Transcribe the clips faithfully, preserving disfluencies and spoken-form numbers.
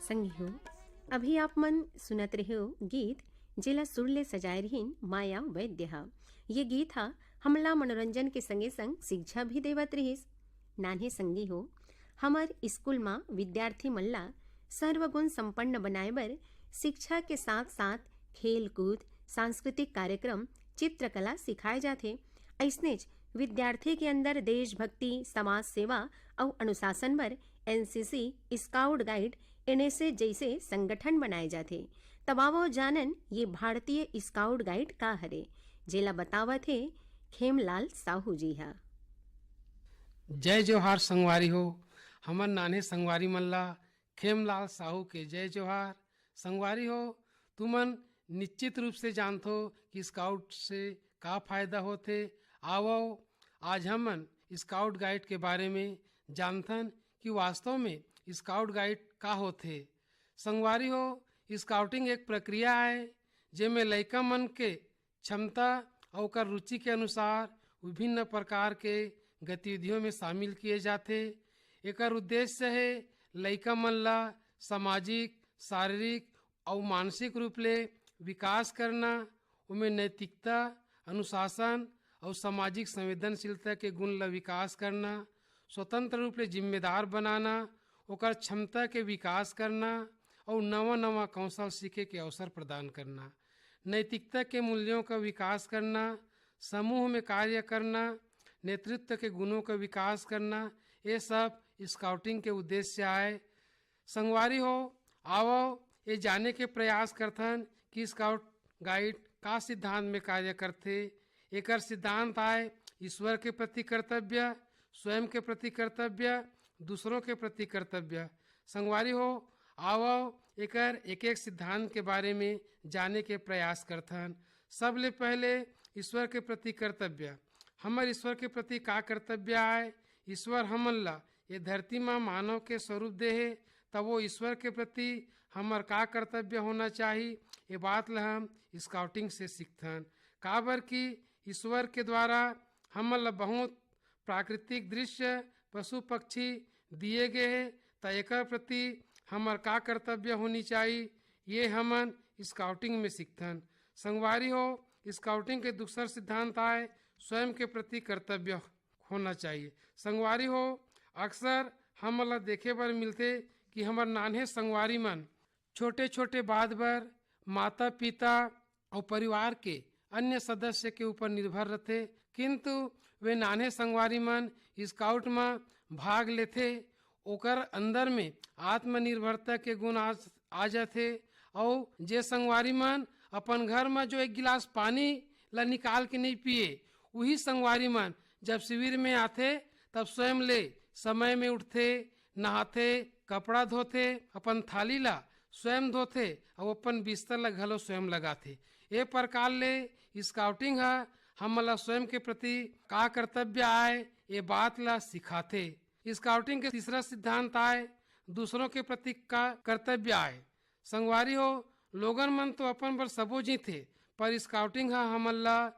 संगी हो, अभी आप मन सुनत रहे हो गीत, जेला सुर ले सजाए रहिन माया वैद्य ह। ये गीत ह हमला मनोरंजन के संगे संग शिक्षा भी देवत रहिस। नान्हे संगी हो, हमर स्कूल म विद्यार्थी मन ला सर्वगुण संपन्न बनाए बर शिक्षा के साथ-साथ खेल-कूद, सांस्कृतिक कार्यक्रम, चित्रकला सिखाए जाथे। अइसनेच विद्यार्थी के अंदर देशभक्ति, समाज सेवा अउ अनुशासन बर एनसीसी, स्काउट गाइड, एनएसए जइसे संगठन बनाए जाथे। तब आवो जानन ये भारतीय स्काउट गाइड का हरे, जेला बतावत हे खेमलाल साहू जी ह। जय जोहार संगवारी हो, हमर नान्हे संगवारी मन ला खेमलाल साहू के जय जोहार। संगवारी हो, तुमन निश्चित रूप से जानथो कि स्काउट से का फायदा होथे। आवो, आज हमन स्काउट गाइड के बारे में जानथन कि वास्तव में स्काउट गाइड का होथे। संगवारी हो, स्काउटिंग एक प्रक्रिया आय, जेमे लइका मन के क्षमता अउ ओकर रुचि के अनुसार विभिन्न प्रकार के गतिविधियों में शामिल किए जाथे। एकर उद्देश्य हे लइका मन ला सामाजिक, शारीरिक अउ मानसिक रूप ले विकास करना, ओमे नैतिकता, अनुशासन अउ सामाजिक संवेदनशीलता के गुण ला विकास करना, स्वतंत्र रूप ले जिम्मेदार बनाना, ओकर क्षमता के विकास करना अउ नवा-नवा कौशल सीखे के अवसर प्रदान करना, नैतिकता के मूल्यों का विकास करना, समूह में कार्य करना, नेतृत्व के गुणों का विकास करना, ये सब स्काउटिंग के उद्देश्य आय। संगवारी हो, आवो ये जाने के प्रयास करथन कि स्काउट गाइड का सिद्धांत में कार्य करथे। एकर सिद्धांत आय ईश्वर के प्रति कर्तव्य, स्वयं के प्रति कर्तव्य, दूसरों के प्रति कर्तव्य। संगवारी हो, आवो एकर एक-एक सिद्धांत के बारे में जाने के प्रयास करथन। सबले पहले ईश्वर के प्रति कर्तव्य। हमर ईश्वर के प्रति का कर्तव्य आय? ईश्वर हमन ला ये धरती म मानव के स्वरूप दे हे, त वो ईश्वर के प्रति हमर का कर्तव्य होना चाही, ये बात ला हम स्काउटिंग से सीखथन। काबर कि ईश्वर के द्वारा हमन ला बहुत प्राकृतिक दृश्य, पशु पक्षी दिए गए हे, त एकर प्रति हमर का कर्तव्य होनी चाही, ये हमन स्काउटिंग में सीखथन। संगवारी हो, स्काउटिंग के दूसर सिद्धांत आय स्वयं के प्रति कर्तव्य होना चाहिए। संगवारी हो, अक्सर हमन ला देखे बर मिलथे कि हमर नान्हे संगवारी मन छोटे-छोटे बात बर माता-पिता अउ परिवार के अन्य सदस्य के ऊपर निर्भर रथे, किंतु वे नान्हे संगवारी मन स्काउट म भाग लेथे, ओकर अंदर में आत्मनिर्भरता के गुण आ, आ जाथे। अउ जे संगवारी मन अपन घर म जो एक गिलास पानी ला निकाल के नहीं पिए, उही संगवारी मन जब शिविर में आथे, तब स्वयं ले समय में उठथे, नहाथे, कपड़ा धोथे, अपन थाली ला स्वयं धोथे अउ अपन बिस्तर ला घलो स्वयं लगाथे। ए प्रकार ले स्काउटिंग ह हमन ला स्वयं के प्रति का कर्तव्य आय, ए बात ला सिखाथे। स्काउटिंग के तीसरा सिद्धांत आय दूसरों के प्रति का कर्तव्य आय। संगवारी हो, लोगन मन तो अपन बर सबो जीथे, पर स्काउटिंग ह हमन ला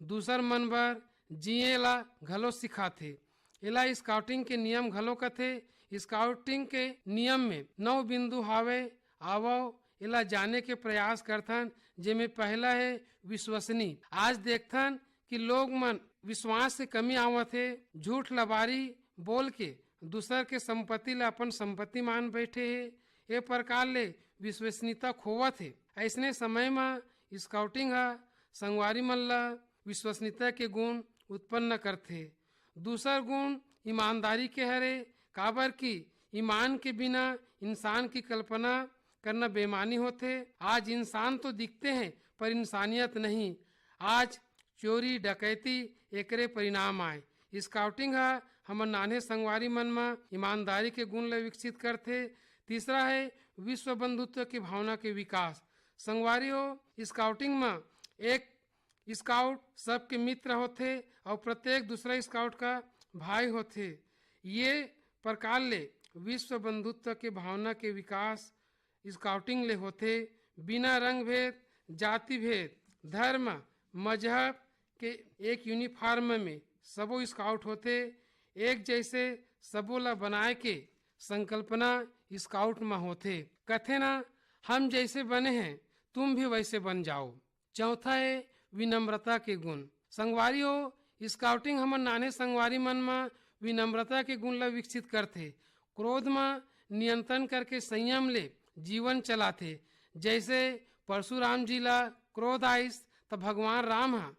दूसर मन बर जिए ला घलो सिखाथे। एला स्काउटिंग के नियम घलो कथे। स्काउटिंग के नियम में नौ बिंदु हावे। आवव, एला जाने के प्रयास करथन, जेमे पहला हे विश्वसनीय। आज देखथन कि लोग मन विश्वास के कमी आवत हे, झूठ लबारी बोल के दूसर के संपत्ति ला अपन संपत्ति मान बैठे हे। ए प्रकार ले विश्वसनीयता खोवत हे। अइसने समय म स्काउटिंग ह संगवारी मन ला विश्वसनीयता के गुण उत्पन्न करथे। दूसर गुण ईमानदारी के हरे, काबर कि ईमान के बिना इंसान की कल्पना करना बेमानी होथे। आज इंसान तो दिखते हैं, पर इंसानियत नहीं। आज चोरी, डकैती एकरे परिणाम आय। स्काउटिंग ह हमर नान्हे संगवारी मन म ईमानदारी के गुण ल विकसित करथे। तीसरा हे विश्व बंधुत्व के भावना के विकास। संगवारी हो, स्काउटिंग म एक स्काउट सबके मित्र होथे अउ प्रत्येक दूसरा स्काउट का भाई होथे। ये प्रकार ले विश्व बंधुत्व के भावना के विकास स्काउटिंग ले होथे। बिना रंग भेद, जाति भेद, धर्म, मजहब के एक यूनिफॉर्म में सबो स्काउट होथे। एक जैसे सबो ला बनाए के संकल्पना स्काउट म होथे। कथे ना, "हम जैसे बने हैं, तुम भी वैसे बन जाओ।" चौथा हे विनम्रता के गुण। संगवारी हो, स्काउटिंग हमर नान्हे संगवारी मन म विनम्रता के गुण ला विकसित करथे। क्रोध म नियंत्रण करके संयम ले जीवन चलाथे। जैसे परशुराम जी ला क्रोध आइस, त भगवान राम ह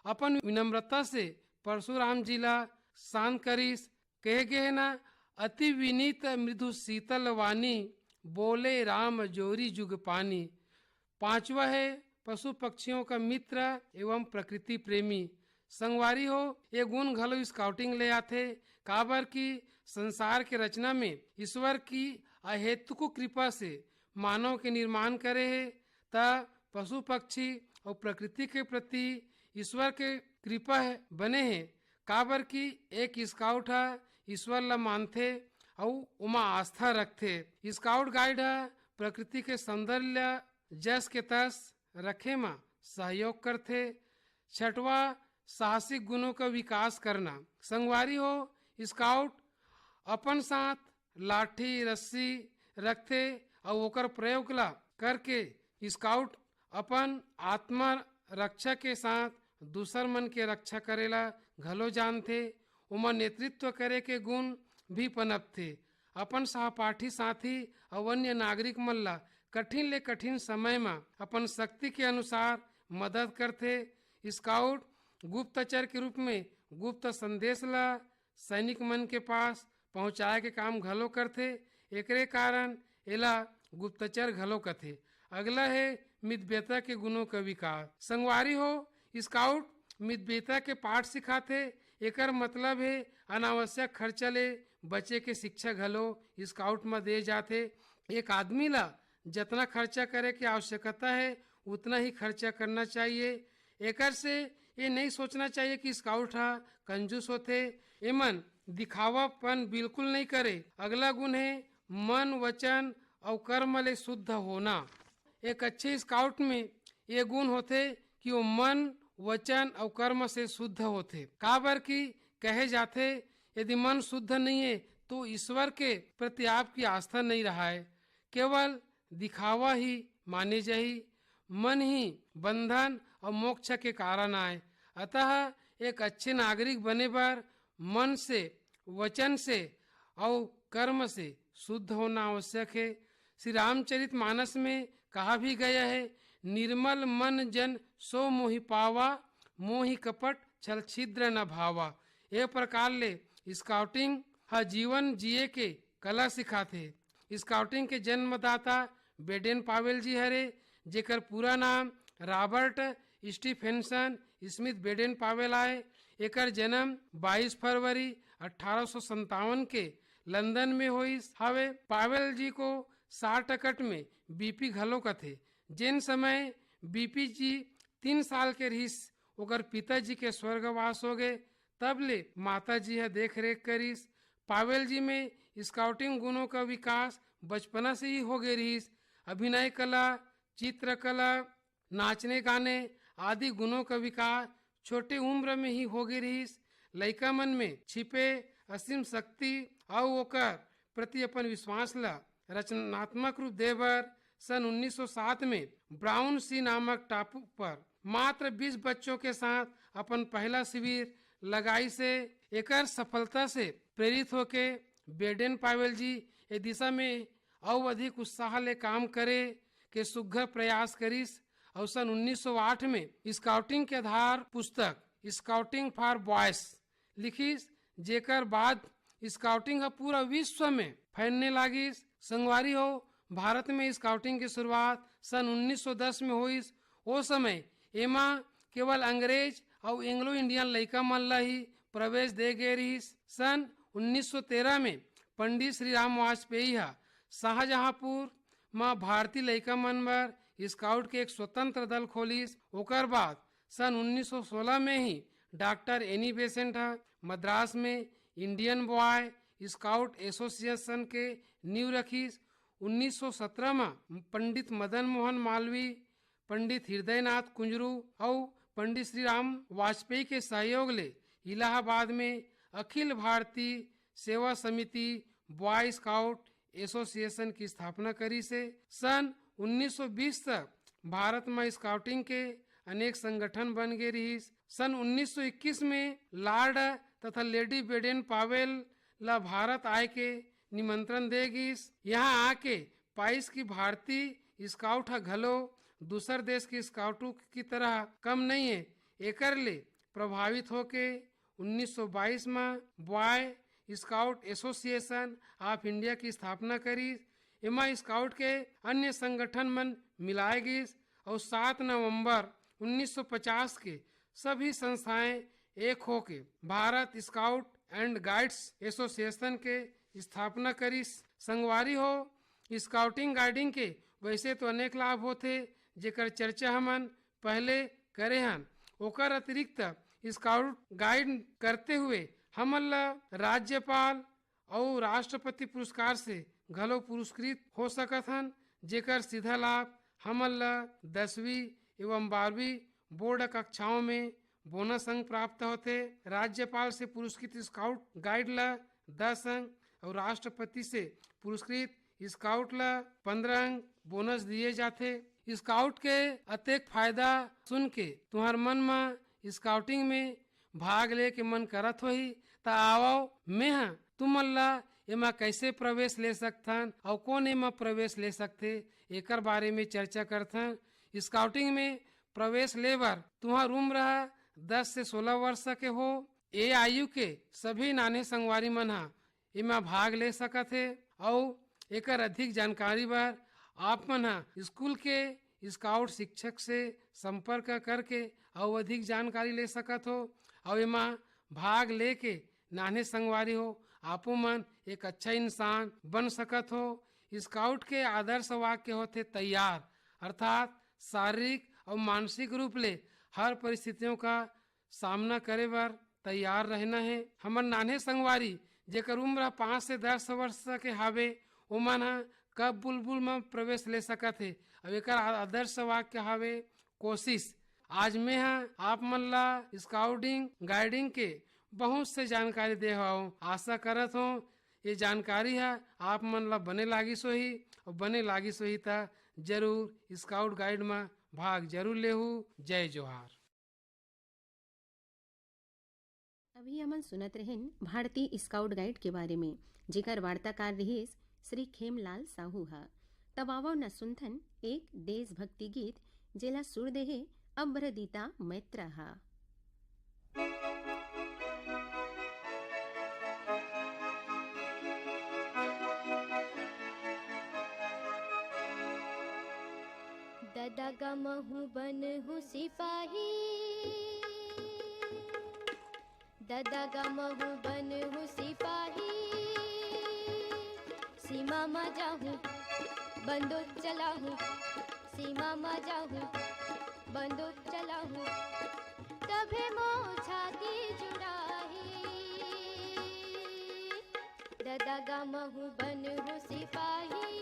अपन विनम्रता से परशुराम जी ला शांत करिस। कहे गे हे ना, "अति विनीत मृदु शीतल वाणी, बोले राम जोरी जुग पानी।" पांचवा हे पशु पक्षियों का मित्र एवं प्रकृति प्रेमी। संगवारी हो, ये गुण घलो स्काउटिंग ले आथे, काबर कि संसार के रचना में ईश्वर की अहेतुक कृपा से मानव के निर्माण करे हे, त पशु पक्षी और प्रकृति के प्रति ईश्वर के कृपा बने हे, काबर कि एक स्काउट ह ईश्वर ला मानथे अउ ओमा आस्था रखथे। स्काउट गाइड ह प्रकृति के सौंदर्य जस के तस रखे म सहयोग करथे। छठवा, साहसिक गुणों का विकास करना। संगवारी हो, स्काउट अपन साथ लाठी, रस्सी रखथे अउ ओकर प्रयोग ला करके स्काउट अपन आत्मा रक्षा के साथ दूसर मन के रक्षा करे ला घलो जानथे। ओमा नेतृत्व करे के गुण भी पनपथे। अपन सहपाठी, साथी अउ अन्य नागरिक मन ला कठिन ले कठिन समय म अपन शक्ति के अनुसार मदद करथे। स्काउट गुप्तचर के रूप में गुप्त संदेश ला सैनिक मन के पास पहुंचाए के काम घलो करथे। एकरे कारण एला गुप्तचर घलो कथे। अगला हे मितव्ययता के गुणों का विकास। संगवारी हो, स्काउट मितव्ययता के पाठ सिखाथे। एकर मतलब हे अनावश्यक खर्चा ले बचे के शिक्षा घलो स्काउट म दे जाथे। एक आदमी ला जतना खर्चा करे के आवश्यकता हे, उतना ही खर्चा करना चाहिए। एकर से ये नहीं सोचना चाहिए कि स्काउट ह कंजूस होथे। एमन दिखावापन बिल्कुल नहीं करे। अगला गुण हे मन, वचन अउ कर्म ले शुद्ध होना। एक अच्छे स्काउट में ये गुण होथे कि वो मन, वचन अउ कर्म से शुद्ध होथे। काबर कि कहे जाथे, यदि मन शुद्ध नहीं है तो ईश्वर के प्रति आपकी आस्था नहीं रहा है। केवल दिखावा ही माने जाही। मन ही बंधन अउ मोक्ष के कारण आय। अतः एक अच्छे नागरिक बने बर मन से, वचन से अउ कर्म से शुद्ध होना आवश्यक है। श्री रामचरित मानस में कहा भी गया है, "निर्मल मन जन सो मोहि पावा, मोहि कपट छल छिद्र न भावा।" ए प्रकार ले स्काउटिंग ह जीवन जिए के कला सिखाथे। स्काउटिंग के जन्मदाता बेडेन पावेल जी हरे, जेकर पूरा नाम Robert Stephenson Smith Baden Powell आय। एकर जन्म बाईस फरवरी अठारह सौ संतावन के लंदन में होइस हवे। पावेल जी को शार्टकट में बीपी घलो कथे। जेन समय बीपी जी तीन साल के रहिस, ओकर पिताजी के स्वर्गवास हो गए। तब ले माता जी ह देख रेख करिस। पावेल जी में स्काउटिंग गुणों का विकास बचपना से ही हो गए रहिस। अभिनय कला, चित्रकला, नाचने गाने आदि गुणों का विकास छोटे उम्र में ही हो गए रहिस। लइका मन में छिपे असीम शक्ति अउ ओकर प्रति अपन विश्वास ला रचनात्मक रूप दे बर सन उन्नीस सौ सात में ब्राउन सी नामक टापू पर मात्र बीस बच्चों के साथ अपन पहला शिविर लगाइस। एकर सफलता से प्रेरित होके बेडेन पावेल जी ए दिशा में अउ अधिक उत्साह ले काम करे के सुघ्घर प्रयास करिस। अउ सन उन्नीस सौ आठ में स्काउटिंग के आधार पुस्तक स्काउटिंग फॉर बॉयज लिखिस, जेकर बाद स्काउटिंग ह पूरा विश्व में फैलने लागिस। संगवारी हो, भारत में स्काउटिंग की शुरुआत सन उन्नीस सौ दस में होइस। ओ समय एमा केवल अंग्रेज अउ एंग्लो इंडियन लइका मन ला ही प्रवेश दे गे रिहिस। सन उन्नीस सौ तेरह में पंडित श्री राम वाजपेयी ह शाहजहांपुर म भारतीय लइका मन बर स्काउट के एक स्वतंत्र दल खोलिस। ओकर बाद सन उन्नीस सौ सोलह में ही डॉक्टर एनी बेसेंट ह मद्रास में इंडियन बॉय स्काउट एसोसिएशन के नींव रखिस। उन्नीस सौ सत्रह म पंडित मदन मोहन मालवीय, पंडित हृदयनाथ कुंजरू अउ पंडित श्री राम वाजपेयी के सहयोग ले इलाहाबाद में अखिल भारतीय सेवा समिति बॉय स्काउट एसोसिएशन की स्थापना करिस हे। सन उन्नीस सौ बीस तक भारत म स्काउटिंग के अनेक संगठन बन गे रिहिस। सन उन्नीस सौ इक्कीस में लॉर्ड तथा लेडी बेडेन पावेल ला भारत आय के निमंत्रण दे गिस। यहाँ आके पाइस कि भारतीय स्काउट ह घलो दूसर देश के स्काउटों की तरह कम नहीं है। एकर ले प्रभावित होके उन्नीस सौ बाईस म बॉय स्काउट एसोसिएशन ऑफ इंडिया की स्थापना करिस। एमा स्काउट के अन्य संगठन मन मिलाए गिस और सात नवंबर उन्नीस सौ पचास के सभी संस्थाएं एक होके Bharat scout and guides association के स्थापना करिस। संगवारी हो, स्काउटिंग गाइडिंग के वैसे तो अनेक लाभ होथे, जेकर चर्चा हमन पहले करे हन। ओकर अतिरिक्त स्काउट गाइड करते हुए हमन ला राज्यपाल अउ राष्ट्रपति पुरस्कार से घलो पुरस्कृत हो सकत हन, जेकर सीधा लाभ हमन ला दसवीं एवं बारहवीं बोर्ड कक्षाओं में बोनस अंक प्राप्त होथे। राज्यपाल से पुरस्कृत स्काउट गाइड ला दस अंक अउ राष्ट्रपति से पुरस्कृत स्काउट ला पंद्रह अंक बोनस दिए जाथे। स्काउट के अतेक फायदा सुन के तुहर मन म स्काउटिंग में भाग ले के मन करत होही, त आवव, मेंह तुमन ला एमा कैसे प्रवेश ले सकथन अउ कोन एमा प्रवेश ले सकथे, एकर बारे में चर्चा करथन। स्काउटिंग में प्रवेश ले बर तुहर उम्र ह दस से सोलह वर्ष के हो। ए आयु के सभी नान्हे संगवारी मन ह एमा भाग ले सकत हे अउ एकर अधिक जानकारी बर आप मन ह स्कूल के स्काउट शिक्षक से संपर्क करके अउ अधिक जानकारी ले सकत हो। अउ एमा भाग लेके नान्हे संगवारी हो, आपो मन एक अच्छा इंसान बन सकत हो। स्काउट के आदर्श वाक्य होथे तैयार, अर्थात शारीरिक अउ मानसिक रूप ले हर परिस्थितियों का सामना करे बर तैयार रहना हे। हमर नान्हे संगवारी, जेकर उम्र पाँच से दस वर्ष के हावे, ओमन ह कब बुलबुल म प्रवेश ले सकत हे। अब एकर आ-, आदर्श वाक्य हावे, कोशिश। आज मैं ह आप मन ला स्काउटिंग गाइडिंग के बहुत से जानकारी दे हवं। आशा करत हूँ ये जानकारी ह आप मन ला बने लागिस होही, और बने लागिस होही त जरूर स्काउट गाइड म भाग जरूर लेहू। जय जोहार। अभी हमन सुनत रहेन भारतीय स्काउट गाइड के बारे में, जेकर वार्ताकार रहिस श्री खेमलाल साहू ह। तब आवव न सुनथन एक देशभक्ति गीत, जेला सुर देहे अभ्रदीता मैत्र ह। ददा गा महूँ बनहूँ सिपाही, ददा गा महूँ बनहूँ सिपाही, सीमा म जाहूँ बंदूक चलाहूँ, सीमा म जाहूँ बंदूक चलाहूँ, तभे मोर छाती जुड़ाही। ददा गा महूँ बनहूँ सिपाही।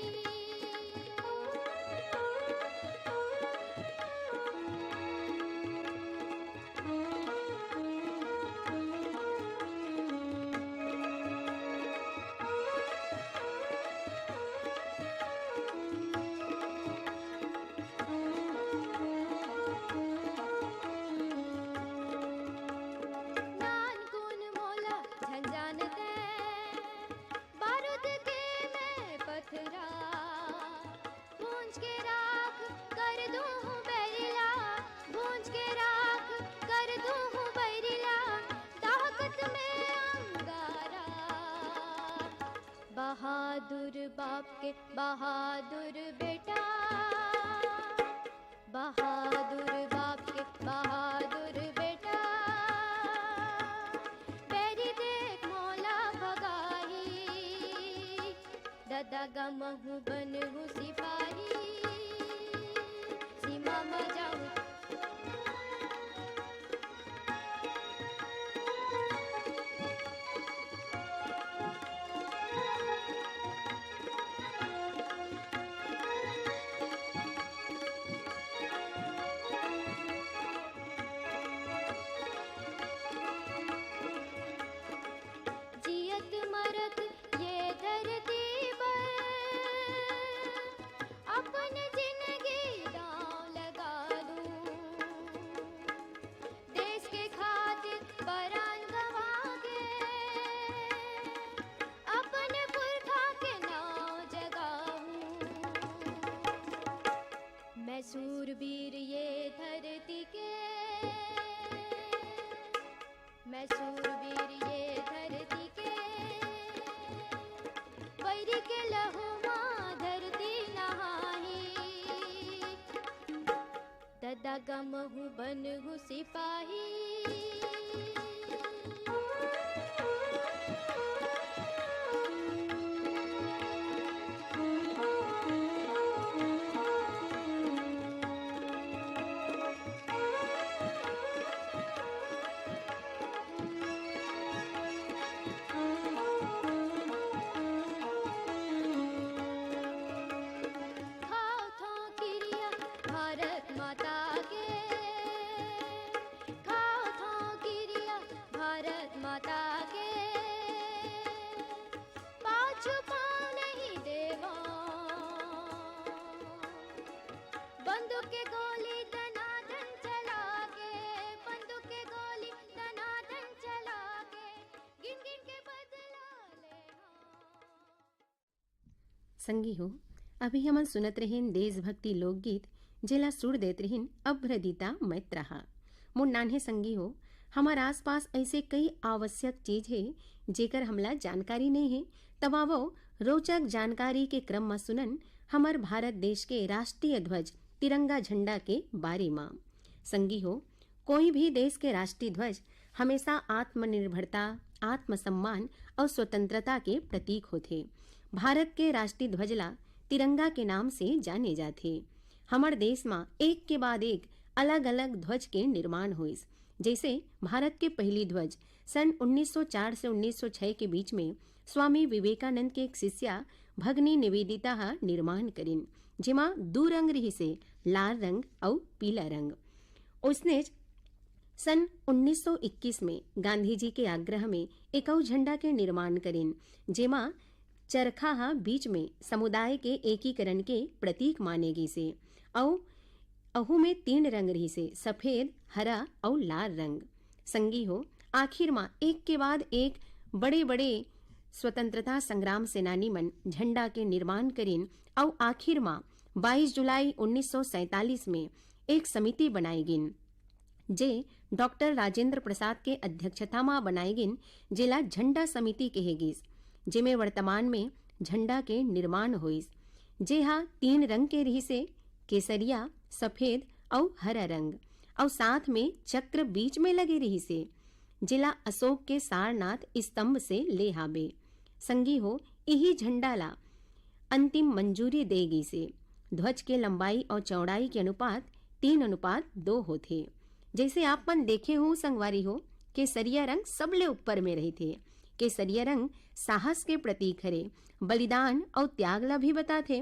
नानकुन मोला झन जानते, बारूद के मैं पथरा, भूंज के राख कर दूं हूँ बैरिला, भूंज के राख कर दूं हूँ बैरिला, ताकत में अंगारा। बहादुर बाप के बहादुर बेटा, बहादुर बाप के बहादुर बेटा, बैरी देख मोला भगाही। ददा गा महूँ बनहूँ सिपाही, सीमा म जाहूँ। जियत मरत ये धरती बर अपन बनहु सिपाही। खाथों किरिया भारत माता के, खाथों किरिया भारत माता के, पाछू पाँव नहीं देवा। बंदूक के गोली दनादन चला के, बंदूक के गोली दनादन चला के, गिन गिन के बदला ले हाँ। संगी हो, अभी हमन सुनत रहिन देशभक्ति लोकगीत, जेला सुर देत रहिन अभ्रदीता मैत्रहा। मोर नान्हे संगी हो, हमर आसपास ऐसे कई आवश्यक चीज हे, जेकर हमला जानकारी नइ हे। तब आवो, रोचक जानकारी के क्रम म सुनन हमर भारत देश के राष्ट्रीय ध्वज तिरंगा झंडा के बारे म। संगी हो, कोई भी देश के राष्ट्रीय ध्वज हमेशा आत्मनिर्भरता, आत्मसम्मान अउ स्वतंत्रता के प्रतीक होथे। भारत के राष्ट्रीय ध्वज ला तिरंगा के नाम से जाने जाथे। हमर देश म एक के बाद एक अलग-अलग ध्वज के निर्माण होइस, जैसे भारत के पहली ध्वज सन उन्नीस सौ चार से उन्नीस सौ छह के बीच में स्वामी विवेकानंद के एक शिष्या भगनी निवेदिता ह निर्माण करिन, जेमा दू रंग रिहिसे, लाल रंग अउ पीला रंग। ओसनेच सन उन्नीस सौ इक्कीस में गांधी जी के आग्रह में एक अउ झंडा के निर्माण करिन, जेमा चरखा ह बीच में समुदाय के एकीकरण के प्रतीक माने गीसे। अउ अहू में तीन रंग रिहिसे, सफेद, हरा अउ लाल रंग। संगी हो, आखिर म एक के बाद एक बड़े-बड़े स्वतंत्रता संग्राम सेनानी मन झंडा के निर्माण करिन अउ आखिर म बाईस जुलाई उन्नीस सौ सैंतालीस में एक समिति बनाए गिन, जे डॉक्टर राजेंद्र प्रसाद के अध्यक्षता म बनाए गिन, जेला झंडा समिति कहे गिस, जेमे वर्तमान में झंडा के निर्माण होइस, जे ह तीन रंग के रिहिसे, केसरिया, सफेद अउ हरा रंग, अउ साथ में चक्र बीच में लगे रिहिसे, जेला अशोक के सारनाथ स्तंभ से ले हाबे। संगी हो, इही झंडा ला अंतिम मंजूरी दे गीसे। ध्वज के लंबाई अउ चौड़ाई के अनुपात तीन अनुपात दो होथे। जैसे आप मन देखे हो संगवारी हो, केसरिया रंग सबले ऊपर में रहिथे। केसरिया रंग साहस के प्रतीक हरे, बलिदान अउ त्याग ला भी बताथे।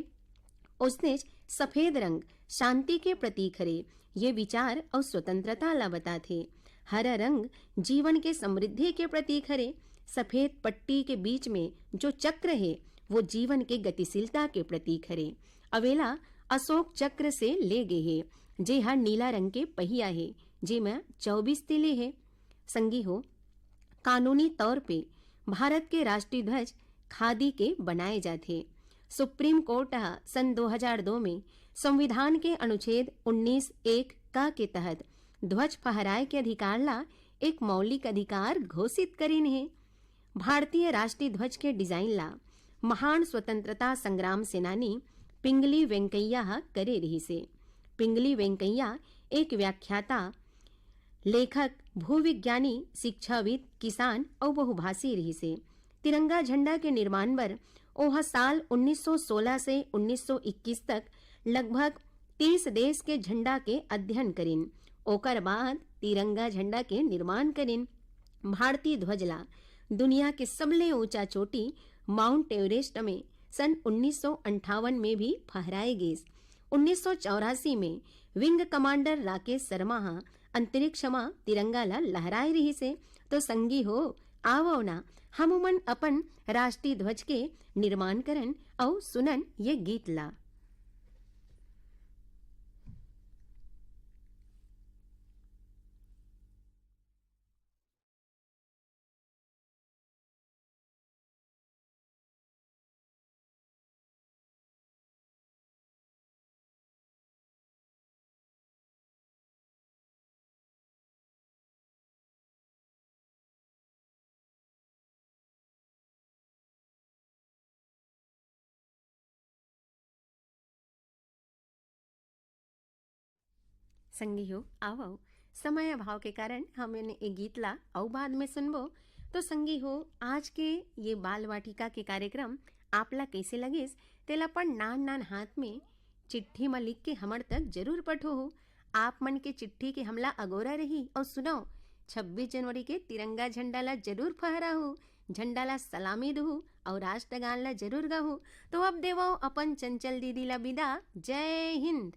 ओसनेच सफेद रंग शांति के प्रतीक हरे, ये विचार अउ स्वतंत्रता ला बताथे। हरा रंग जीवन के समृद्धि के प्रतीक हरे। सफेद पट्टी के बीच में जो चक्र हे, वो जीवन के गतिशीलता के प्रतीक हरे। अवेला अशोक चक्र से ले गे हे, जे ह नीला रंग के पहिया हे, जेमा चौबीस तिली हे। संगी हो, कानूनी तौर पे भारत के राष्ट्रीय ध्वज खादी के बनाए जाथे। सुप्रीम कोर्ट ह सन दो हज़ार दो में संविधान के अनुच्छेद उन्नीस एक क के तहत ध्वज फहराए के अधिकार ला एक मौलिक अधिकार घोषित करिन हे। भारतीय राष्ट्रीय ध्वज के डिजाइन ला महान स्वतंत्रता संग्राम सेनानी पिंगली वेंकैया ह करे रिहिसे। पिंगली वेंकैया एक व्याख्याता, लेखक, भूविज्ञानी, शिक्षाविद, किसान अउ बहुभाषी रिहिसे। तिरंगा झंडा के निर्माण बर ओह साल उन्नीस सौ सोलह से उन्नीस सौ इक्कीस तक लगभग तीस देश के झंडा के अध्ययन करिन। ओकर बाद तिरंगा झंडा के निर्माण करिन। भारतीय ध्वज ला दुनिया के सबले ऊंचा चोटी माउंट एवरेस्ट में सन उन्नीस सौ अंठावन में भी फहराए गिस। उन्नीस सौ चौरासी में विंग कमांडर राकेश शर्मा ह अंतरिक्ष म तिरंगा ला लहराए रिहिसे। तो संगी हो, आवव ना, हमू मन अपन राष्ट्रीय ध्वज के निर्माण करन अउ सुनन ये गीत ला। संगी हो, आवव, समय अभाव के कारण हमन ए गीत ला अउ बाद में सुनबो। तो संगी हो, आज के ये बाल वाटिका के कार्यक्रम आप ला कैसे लगिस, तेला अपन नान नान हाथ में चिट्ठी म लिख के हमर तक जरूर पठोहू। आप मन के चिट्ठी के हमला अगोरा रही। और सुनो, छब्बीस जनवरी के तिरंगा झंडा ला जरूर फहराहू, झंडा ला सलामी दहू और राष्ट्रगान ला जरूर गाहू। तो अब देवो अपन चंचल दीदी ला विदा। जय हिंद।